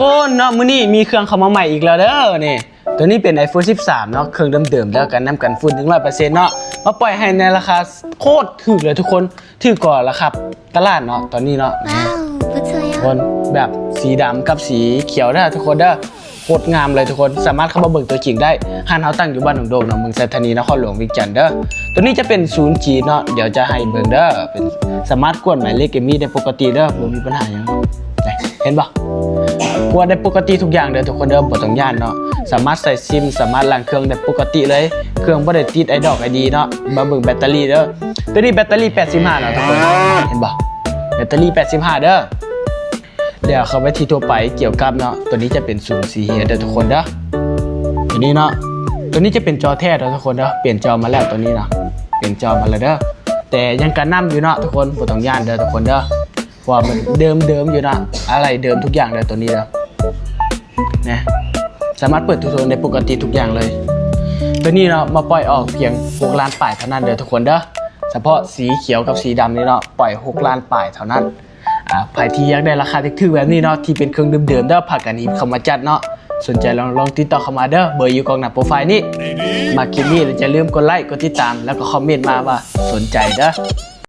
ຄົນເນາະ ມື້ນີ້ມີເຄື່ອງເຂົ້າມາໃໝ່ອີກແລ້ວເດີນີ້. ຕົວນີ້ເປັນ iPhone ສິບສາມເນາະ ເຄື່ອງເດີມໆເດີ ກັນນ້ຳກັນຝຸ່ນ ໜຶ່ງຮ້ອຍເປີເຊັນເນາະ ມາປ່ອຍໃຫ້ໃນລາຄາໂຄດຖືກເລີຍທຸກຄົນ ຖືກກວ່າລາຄາຕະຫຼາດເນາະ ຕອນນີ້ເນາະ. ວ້າວ ບໍ່ເຊື່ອ ທຸກຄົນ ແບບສີດຳກັບສີຂຽວເດີທຸກຄົນເດີ ໂຄດງາມເລີຍທຸກຄົນ ສາມາດເຂົ້າມາເບິ່ງຕົວຈິງໄດ້. ຮ້ານເຮົາຕັ້ງຢູ່ບ້ານໜອງໂດງເນາະ ເມືອງໄຊທານີ ນະຄອນຫຼວງວຽງຈັນເດີ. ຕົວນີ້ຈະເປັນສູນຈີນເນາະ ດຽວຈະໃຫ້ເບິ່ງເດີ ເປັນ ສາມາດກວດໝາຍເລກເອມີໄດ້ປົກກະຕິເດີ ບໍ່ມີບັນຫາຫຍັງ. ເຫັນບໍ່? ກວດໄດ້ປົກກະຕິທຸກຢ່າງເດີທຸກຄົນເດີ ບໍ່ຕ້ອງຢ້ານເນາະ. ສາມາດໃສ່ຊິມ ສາມາດລ້າງເຄື່ອງໄດ້ປົກກະຕິເລີຍ ເຄື່ອງບໍ່ໄດ້ຕິດໄອດອກໄອດີເນາະ. ມາເບິ່ງແບັດເຕີຣີເດີ ຕົວນີ້ແບັດເຕີຣີແປດສິບຫ້າເນາະທຸກຄົນ ເຫັນບໍ່? ແບັດເຕີຣີແປດສິບຫ້າເດີ. ແລ້ວເຂົ້າໄປທີ່ທົ່ວໄປ ກ່ຽວກັບເນາະ ຕົວນີ້ຈະເປັນສູນສີເຮດເດີທຸກຄົນເດີ. ຕົວນີ້ເນາະ ຕົວນີ້ຈະເປັນຈໍແທ້ເດີທຸກຄົນເດີ ປ່ຽນຈໍມາແລ້ວຕົວນີ້ເນາະ ປ່ຽນຈໍມາແລ້ວເດີ. ແຕ່ຍັງກັນນ້ຳຢູ່ເນາະທຸກຄົນ ບໍ່ຕ້ອງຢ້ານເດີທຸກຄົນເດີ ເພາະວ່າມັນເດີມໆຢູ່ເນາະ ອາໄຫຼ່ເດີມທຸກຢ່າງເດີຕົວນີ້ເດີ ນະ ສາມາດເປີດໂທນໄດ້ປົກກະຕິທຸກຢ່າງເລີຍ. ຕົວນີ້ເນາະ ມາປ່ອຍອອກພຽງຫົກລ້ານປາຍເທົ່ານັ້ນເດີທຸກຄົນເດີ ສະເພາະສີຂຽວກັບສີດຳນີ້ເນາະ ປ່ອຍຫົກລ້ານປາຍເທົ່ານັ້ນ. ອາ ໃຜທີ່ຢາກໄດ້ລາຄາຖືກໆແບບນີ້ເນາະ ທີ່ເປັນເຄື່ອງເດີມໆເດີ ພາກັນຮິບເຂົ້າມາຈັດເນາະ. ສົນໃຈລອງ ລອງຕິດຕໍ່ເຂົ້າມາເດີ ເບີຢູ່ກ້ອງໜ້າໂປຣໄຟນີ້. ມັກຄລິບນີ້ແລ້ວຢ່າລືມກົດໄລກ໌ ກົດຕິດຕາມ ແລ້ວກໍຄອມເມັນມາວ່າສົນໃຈເດີ.